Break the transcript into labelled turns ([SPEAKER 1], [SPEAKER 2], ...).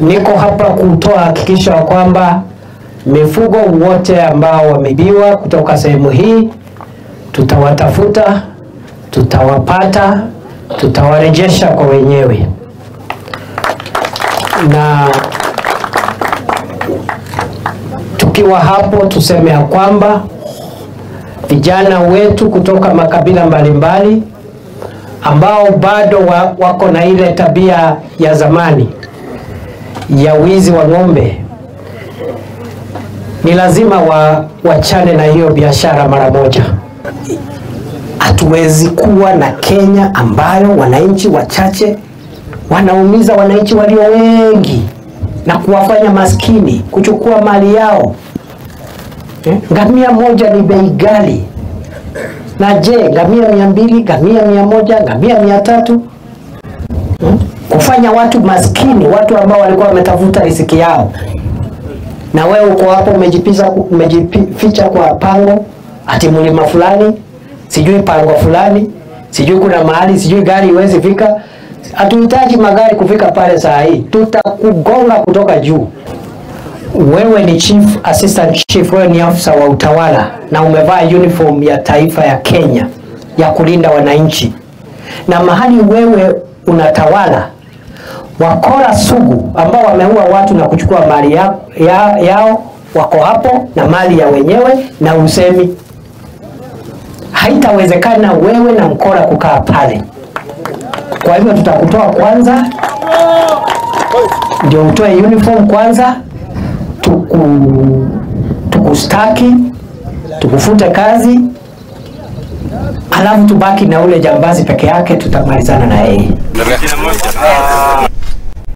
[SPEAKER 1] Niko hapa kutoa hakikisho kwamba mifugo wote ambao wameibiwa kutoka sehemu hii tutawatafuta, tutawapata, tutawarejesha kwa wenyewe. Na tukiwa hapo tuseme ya kwamba vijana wetu kutoka makabila mbalimbali ambao bado wako na ile tabia ya zamani ya wizi wa ng'ombe, ni lazima wachane na hiyo biashara mara moja. Hatuwezi kuwa na Kenya ambayo wananchi wachache wanaumiza wananchi walio wengi na kuwafanya maskini, kuchukua mali yao. Ngamia moja ni bei ghali. Na je, ngamia 200, ngamia 100, ngamia 300? Kufanya watu maskini, watu ambao walikuwa wametafuta riziki yao. Na wewe uko hapo umejificha kwa pango, ati mlima fulani, sijui pango fulani, sijui kuna mahali, sijui gari iwezi fika. Hatuhitaji magari kufika pale saa hii. Tutakugonga kutoka juu. Wewe ni chief, assistant chief, wewe ni afisa wa utawala na umevaa uniform ya taifa ya Kenya ya kulinda wananchi. Na mahali wewe unatawala, wakora sugu ambao wameua watu na kuchukua mali yao wako hapo na mali ya wenyewe na usemi. Haitawezekana wewe na mkora kukaa pale. Kwa hivyo tutakutoa kwanza, ndio utoe uniform kwanza, tukustaki, tukufute kazi, alafu tubaki na ule jambazi peke yake, tutamalizana na yeye.